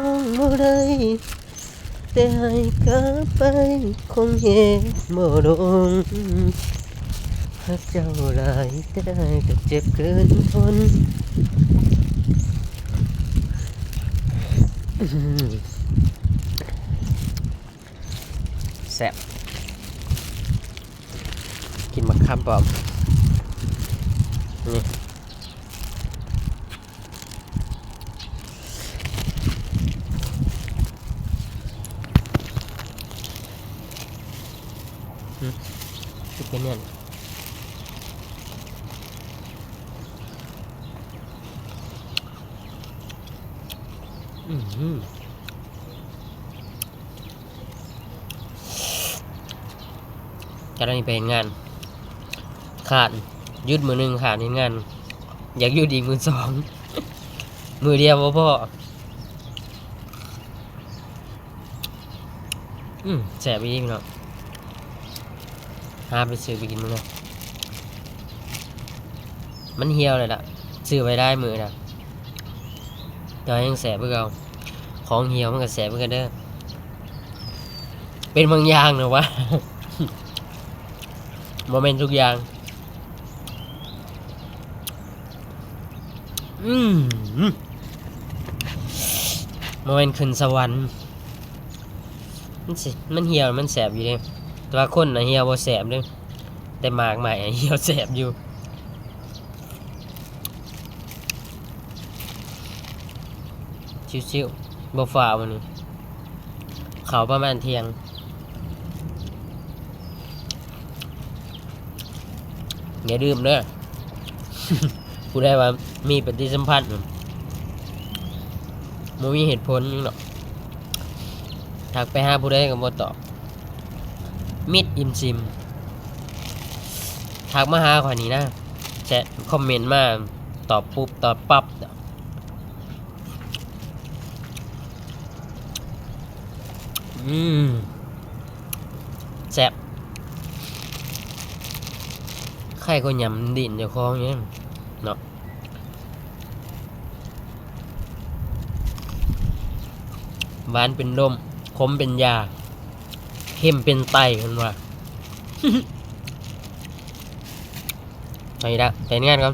ຮ້ອງບໍ່ໄດ້ ແຕ່ໃຫ້ກັບໄປຄົງເຮັດບໍ່ລົງ ຮັກເຈົ້າຫຼາຍ ແຕ່ອ້າຍກໍເຈັບເກີນທົນ. ແຊບ ກິນໝາກຂາມປ້ອມ ນີ້ ອືມ ຄືເປັນຫຍັງ ອືມ. ກະໄດ້ໄປເຮັດງານ ຄ້ານ ຢຸດມື້ໜຶ່ງ ຄ້ານເຮັດງານ ຢາກຢຸດອີກມື້ສອງ ມື້ດຽວບໍ່ພໍ. ອືມ ແຊບອີ່ຫຼີເນາະ ຫາໄປຊື້ໄປກິນເບິ່ງເດີ ມັນຫ່ຽວແລ້ວລະ ຊື້ໄວ້ຫຼາຍມື້ລະ ແຕ່ວ່າຍັງແຊບຄືເກົ່າ ຂອງຫ່ຽວມັນກໍແຊບຄືກັນເດີ ເປັນບາງຢ່າງນະວະ ບໍ່ແມ່ນທຸກຢ່າງ. ອືມ ບໍ່ແມ່ນຂຶ້ນສະຫວັນ ມັນຊິ ມັນຫ່ຽວມັນແຊບຢູ່ເດ້ ແຕ່ວ່າຄົນນະຫ່ຽວບໍ່ແຊບເດ້ ແຕ່ໝາກໄມ້ຫັ້ນຫ່ຽວແຊບຢູ່. ຊິວໆ ບໍ່ຟ້າວມື້ນີ້ ເຂົ້າປະມານທ່ຽງ. ຢ່າລືມເດີ ຜູ້ໃດວ່າມີປະຕິສຳພັນ ບໍ່ມີເຫດຜົນຫຍັງດອກ ທັກໄປຫາຜູ້ໃດກໍບໍ່ຕອບ ມິດອີ່ມຊິມ ທັກມາຫາຂ້ອຍນີ້ນະ ແຊະຄອມເມັນມາ ຕອບປຸບຕອບປັບ. ອືມ ແຊບ ໄຄກວ່າຫຍ້ຳດິ້ນເຈົ້າຂອງຢູ່ເນາະ ຫວານເປັນລົມ ຂົມເປັນຢາ ເຄັມເປັນໄຕ ເພິ່ນວ່າ. ໄປລະ ໄປເຮັດງານກ່ອນ.